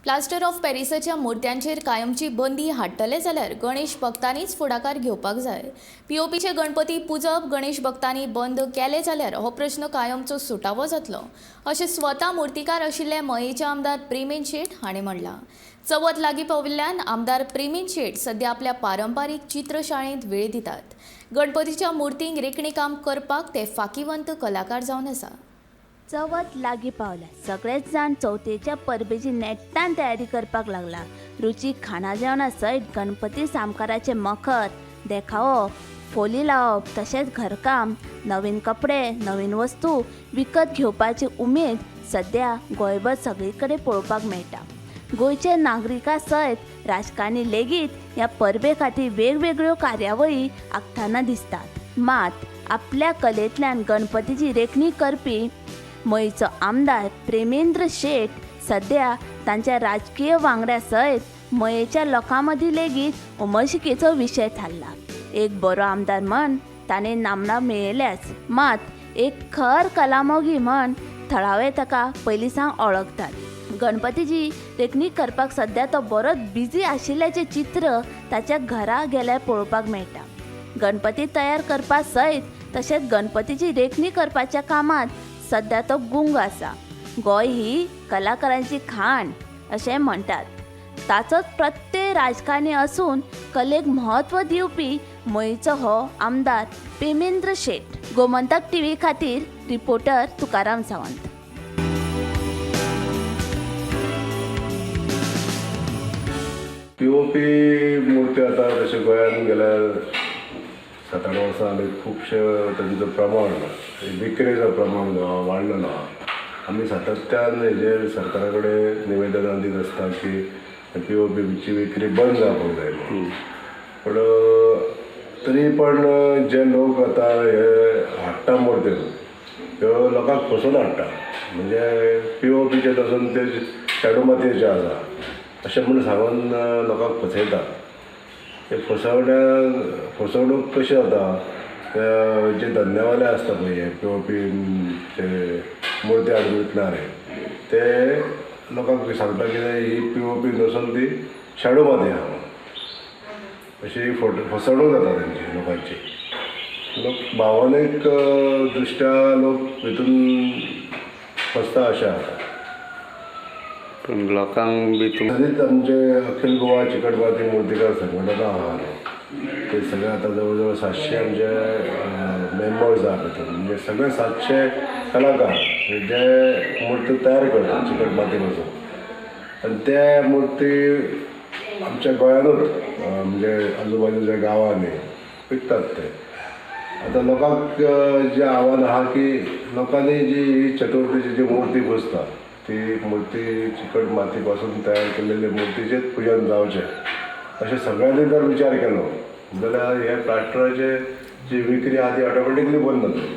Plaster of पॅरिसाच्या मुर्त्यांचेर कायमची बंदी हाडटले जाल्यार गणेश भक्तांनीच फुडाकार घेवपाक जाय. पीओपीचे गणपती पुजप गणेश भक्तांनी बंद केले जाल्यार हो प्रश्न कायमचो सुटावो जातलो, अशें स्वता मुर्तीकार आशिल्ले मयेचे आमदार प्रेमेंद्र शेट हांणी म्हणलां. चवथ लागीं पाविल्ल्यान आमदार प्रेमेंद्र शेट सध्या आपल्या पारंपारीक चित्रशाळेंत वेळ दितात. गणपतीच्या मुर्तींक रेखणी काम करपाक ते फाकीवंत कलाकार जावन आसा. चवथ लागीं पावल्या, सगळेच जाण चवथेच्या परबेची नेटान तयारी करपाक लागला. रुचीक खाणा जेवणा सयत गणपती सामकाराचें मखर, देखावो, फोली लावप, तशेंच घरकाम, नवीन कपडे, नवीन वस्तू विकत घेवपाची उमेद सद्या गोंयभर सगळे कडेन पळोवपाक मेळटा. गोंयचे नागरिकां सयत राजकारणी लेगीत ह्या परबे खातीर वेगवेगळ्यो कार्यावळी आंखतना दिसतात. मात आपल्या कलेंतल्यान गणपतीची रेखणी करपी मयेचो आमदार प्रेमेंद्र शेट सद्या तांच्या राजकीय वांगड्या सयत मयेच्या लोकां मदीं लेगीत उमळशिकेचो विशय थारला. एक बरो आमदार म्हण ताणें नामना मेळयल्याच, मात एक खर कलामोगी म्हण थळावे ताका पयलीं सावन वळखतात. गणपतीची रेखणी करपाक सद्या तो बरोच बिजी आशिल्ल्याचें चित्र ताच्या घरा गेल्यार पळोवपाक मेळटा. गणपती तयार करपा सयत तशेंच गणपतीची रेखणी करपाच्या कामांत सद्या तो गुंग आसा. गोंय ही कलाकारांची खाण अशें म्हणटात, ताचोच प्रत्यय राजकारणी असून कलेक म्हत्व दिवपी मयेचो हो आमदार प्रेमेंद्र शेट. गोमंतक टीव्ही खातीर रिपोर्टर तुकाराम सावंत. पीओपी मूर्ती आतां तशें गोंयांत गेल्यार 7-8 वर्सां जाली खुबशे तांचो प्रमाण विक्रेचो प्रमाण जो आहा वाडलेलो आहा. आमी सातत्यान हेजेर सरकारा कडेन निवेदनां दीत आसता की पीओपीची विक्री बंद जावपाक जाय म्हणून. पूण तरी पण जे लोक आतां हे हाडटा मुर्त्यो ह्यो लोकांक फसोवन हाडटा, म्हणजे पीओपीचे पासून ते शेडो मातयेचे आसा अशें म्हूण सांगून लोकांक फसयता. ते फसवणूक कशी जाता, जे धंदेवाले आसता पळय हे पीओपीचे मुर्ती हाडून विकणारे ते लोकांक सांगता की ही पीओपी नसून ती शेडो माती आहा, अशी फसवणूक जाता तेंची लोकांची. लोक भावनीक दृश्ट्या लोक हितून फसता अशें आसा. पूण लोकांक बी सदींच आमचे अखिल गोवा चिकटमाती मुर्तीकार संघटना आहा न्हू, ते सगळे आतां जवळ जवळ 700 आमचे मेंबर्स आहा भितर, म्हणजे सगळे 700 कलाकार जे मुर्ती तयार करतात चिकट माती पासून. आनी ते मुर्ती आमच्या गोंयांतूच म्हणजे आजूबाजूच्या गांवांनी विकतात ते. आतां लोकांक जें आव्हान आहा की लोकांनी जी ही चतुर्थीची जी मुर्ती पुजता ती मुर्ती चिकट माती पासून तयार केलेले मुर्तीचेच पुजन जावचें अशें सगळ्यांनी जर विचार केलो जाल्यार हे प्लास्टराचे जी विक्री आहा ती ऑटोमॅटिकली बंद जातली.